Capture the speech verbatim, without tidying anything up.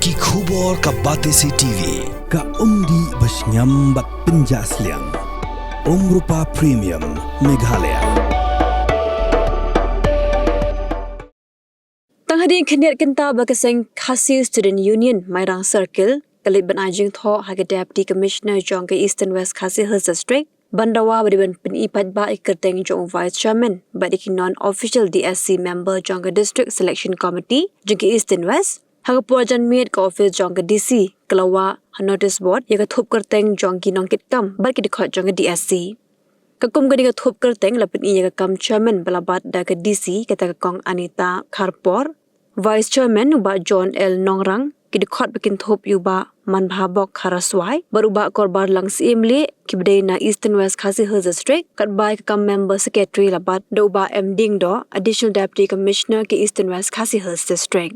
Ki khubor ka Batesi T V, ka umdih bashngiam bad pynjah sliang. Umrupa Premium, Meghalaya. Tang hadien khyndiat kynta ba ka seng Khasi Student Union Mairang Circle ka leit ban ai jingthoh ha ka Deputy Commissioner jong ka Eastern West Khasi Hills District ban dawa ba dei ban pyni paidbah ïa ka kyrteng jong u Vice Chairman bad ïa ki non-official D S C member jong ka District Selection Committee jong ka Eastern West. Ha ka por janmiet ka office jong ka D C ka la wah ha notice board ïa ka thup kyrteng jong ki nongkitkam bad ki dkhot jong ka D S C. Ka kum kane ka thup kyrteng la pyni ïa ka kam chairman ba la bat da ka D C kata ka Kong Anita Kharpor, Vice Chairman u Bah John L Nongrang, ki dkhot ba kin thup ïa u Bah Manbhabok Kharaswai bad u Bah Korbarlang Syiemlieh, kiba dei na Eastern West Khasi Hills District, katba ïa ka kam member secretary la bat da u Bah M Diengdoh, Additional Deputy Commissioner ka Eastern West Khasi Hills District.